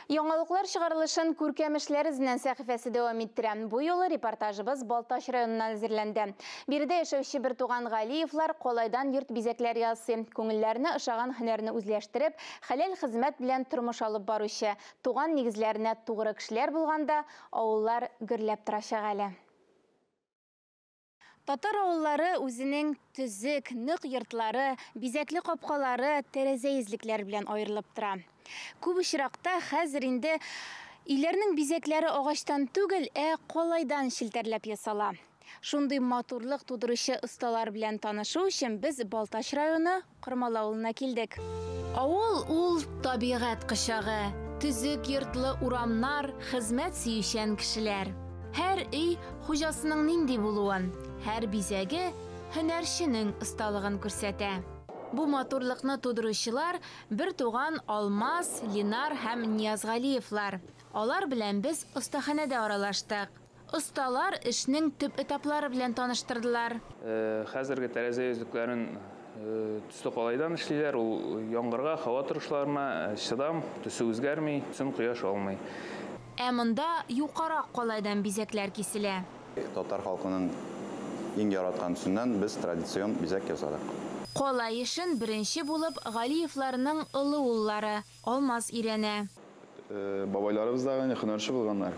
Яңалыклар чыгарылышын Күркәм эшләр эзеннән сәхифәсе дәвам иттерә. Бу юлы репортажыбыз Балтач районыннан әзерләнде. Биредә яшәүче бертуган Галиевлар калайдан йорт бизәкләре ясый. Күңелләренә ошаган һөнәрне үзләштереп, хәләл хезмәт белән тормыш алып баручы, туган нигезләренә тугры кешеләр булганда, авыллар гөрләп торачак әле. Татар авыллары үзенең төзек, нык йортлары, бизәкле капкалары, тәрәзә йөзлекләре белән аерылып тора. Күп очракта хәзер инде өйләрнең бизәкләре агачтан түгел, ә калайдан челтәрләп ясала. Шундый матурлык тудыручы осталар белән танышу өчен без Балтач районы Кормалы авылына килдек. Авыл ул табигать кочагы, төзек йортлы урамнар, хезмәт сөючән кешеләр. Һәр өй хуҗасының нинди булуын, һәр бизәге һөнәрченең осталыгын күрсәтә. Бу матурлыкны тудыручылар бертуган Алмаз, Ленар һәм Ниязгалиевлар. Алар белән без остаханәдә аралаштык. Осталар эшнең төп этаплары белән таныштырдылар. Хәзерге тәрәзә йөзлекләрен төсле калайдан эшлиләр. Ул яңгырга, һава торышларына чыдам, төсе үзгәрми, төсен кояш алмый. Ә монда юкарак калайдан бизәкләр киселә. Татар халкының иң яраткан төсеннән без традицион бизәк ясадык. Калай эшен беренче булып Галиевларның олы уллары Алмаз өйрәнә. Бабайларыбыз да инде һөнәрче булганнар.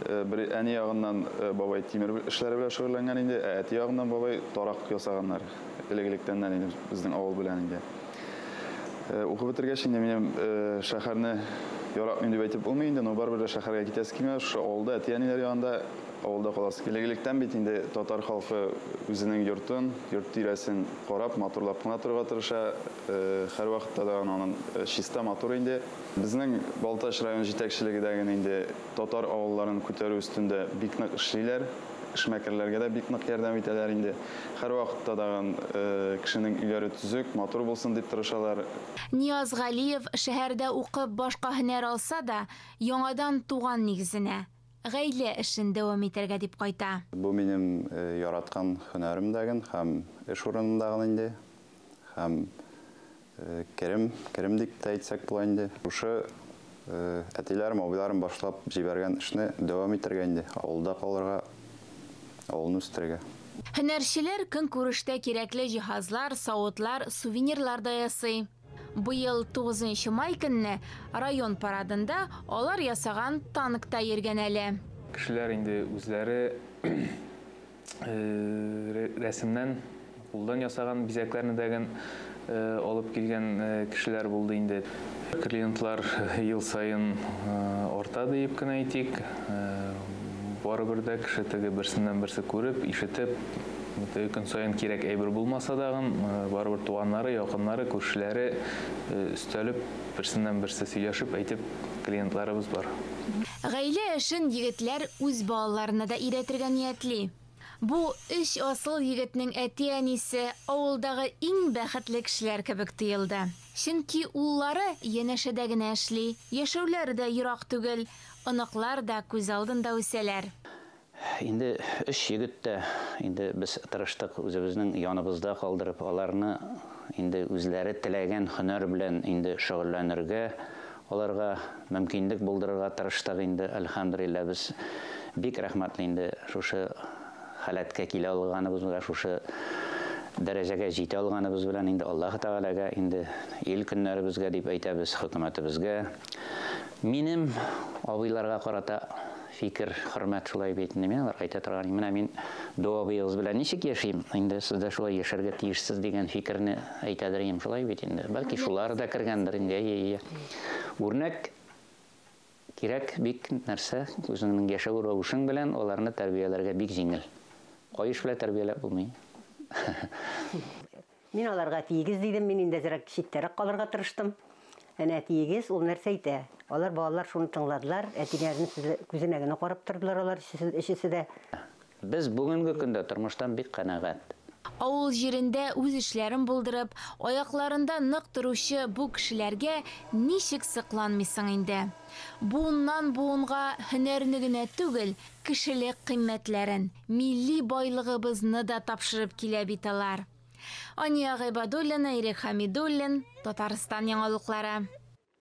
Бер әни ягыннан бабай тимер эшләре белән шөгыльләнгән инде, ә әти ягыннан бабай тарак ясаганнар. Элек-электәннән инде безнең авыл белән инде. Укып бетергәч инде минем шәһәрне яратмыйм дип әйтеп булмый инде, но барыбер дә шәһәргә китәсе килмәде. Шушы авылда әти-әниләр янында авылда каласы килә. Элек-электән бит инде татар халкы үзенең йортын, йорт тирәсен карап, матурлап кына торырга тырыша. Һәрвакытта да аның чиста, матур инде. Безнең Балтач район җитәкчелеге дә генә инде татар авылларын күтәрү өстендә бик нык эшлиләр. Эшмәкәрләргә дә бик нык ярдәм итәләр инде. Һәрвакытта дагын кешенең өйләре төзек, матур булсын дип тырышалар. Нияз Галиев шәһәрдә укып башка һөнәр алса да, яңадан туган нигезенә, гаилә эшен дәвам итәргә дип кайта. Бу минем яраткан һөнәрем дәген һәм эш урыным дагын инде. Һәм керем, керем дип тә әйтсәк була инде. Шушы әтиләрем, абыйларым башлап җибәргән эшне дәвам итәргә инде, авылда калырга, авылны үстерергә. Һөнәрчеләр көнкүрештә кирәкле җиһазлар, савытлар, сувенирлар да ясый. Быел 9 май көнне район парадында алар ясаган танк та йөргән әле. Кешеләр инде үзләре рәсемнән, кулдан ясаган бизәкләрне дәген алып килгән кешеләр булды инде. Клиентлар ел саен арта диеп кенә әйтик. Барыбер дә кеше теге берсеннән берсе күреп, ишетеп, теге көн саен кирәк әйбер булмаса дагын, барыбер туганнары, якыннары, күршеләре өстәлеп, берсеннән берсе сөйләшеп, әйтеп клиентларыбыз бар. Гаилә эшен егетләр үз балаларына да өйрәтергә ниятли. Бу өч асыл егетнең әти-әнисе авылдагы иң бәхетле кешеләр кебек тоелды. Чөнки уллары янәшәдә генә эшли, яшәүләре дә ерак түгел, оныклар да күз алдында үсәләр. Инде өч егет тә инде без тырыштык үзебезнең яныбызда калдырып, аларны инде үзләре теләгән һөнәр белән инде шөгыльләнергә, аларга мөмкинлек булдырырга тырыштык инде. Әлхәмдүлилләһ, без бик рәхмәтле инде шушы халәткә килә алганыбызга, шушы дәрәҗәгә җитә алганыбыз белән инде Аллаһ Тәгаләгә, инде ил көннәребезгә дип әйтәбез, хөкүмәтебезгә. Минем абыйларга карата фикер, хөрмәт шулай бит инде. Мин аларга әйтә торган, менә мин до абыегыз белән ничек яшим, инде сез дә шулай яшәргә тиешсез дигән фикерне әйтәдер идем, шулай бит инде. Бәлки шулар да кергәндер инде, әйе, әйе. Үрнәк кирәк бик нәрсә, үзеңнең яшәү рәвешең белән аларны тәрбияләргә бик җиңел. Каеш белән тәрбияләп булмый. Мин аларга әтиегез дидем, мин инде әзрәк читтәрәк калырга тырыштым. Әнә әтиегез, ул нәрсә әйтә? Алар балалар шуны тыңладылар, әтиләренең күзенә генә карап тордылар алар өчесе дә. Без бүгенге көндә тормыштан бик канәгать. Авыл җирендә үз эшләрен булдырып, аякларында нык торучы бу кешеләргә ничек сыкланмыйсың инде? Буыннан буынга һөнәрне генә түгел, кешелек кыйммәтләрен, милли байлыгыбызны да тапшырып килә бит алар. Ания Гыйбадуллина, Ирек Хамидуллин, Татарстан яңалыклары.